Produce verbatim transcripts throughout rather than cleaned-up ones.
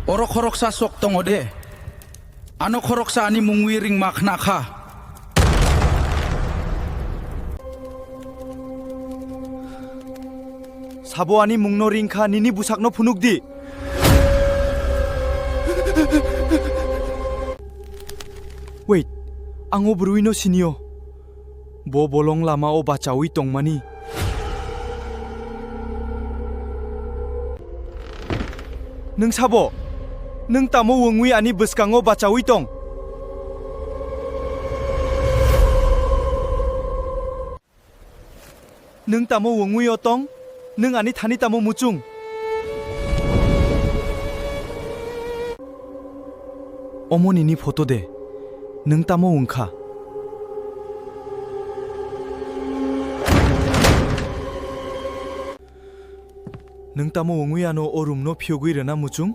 Oro khoroksa sok tongo de. Ano khoroksa ani mungwi ringma khna kha. Sabo ani mungno ring kha, nini bwsakno phunuk di. Wait, ang o bwrwino sinio. Bo bolong lama o bachaui tongmani. Nwng sabo? Nwng tamo wngwi ani bwskango bachaui tong? Nwng tamo wngwi o tong? Nwng ani thani tamo muchung? Omo nini photo de, nwng tamo wngkha? Nwng tamo wngwi ano o roomno phiyogwi rwna muchung?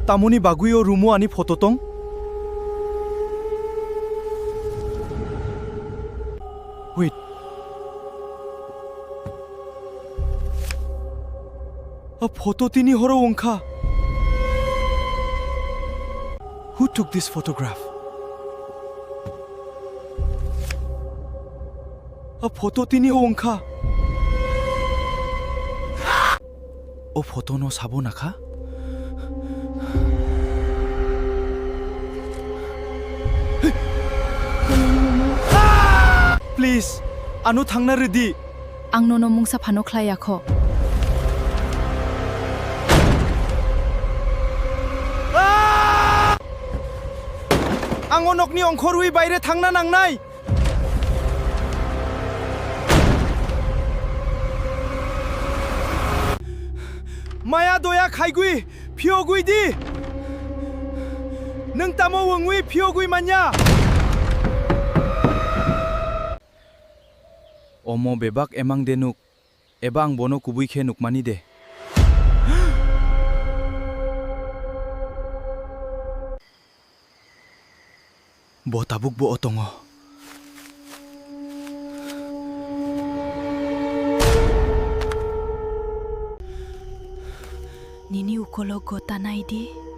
Tamoni bagwi o room-o ani photo tong? Wait. A photo tini horo wngkha. Who took this photograph? A photo tini o wngkha. O photo no sabo nakha? Please, ano thangna rwdi. Ang nono mungsa phano khlai ya kho. Ang o nokni ongkhorwi baire thangna nangnai. Maya doya khaigwi phiyogwi di. Nwng tamo wngwi phiyogwi manya? Omo bebak emang de nuk, eba ang bono kubui khe nukmani de? Bo tabukbo o tongo. Nini ukologo ta nai di.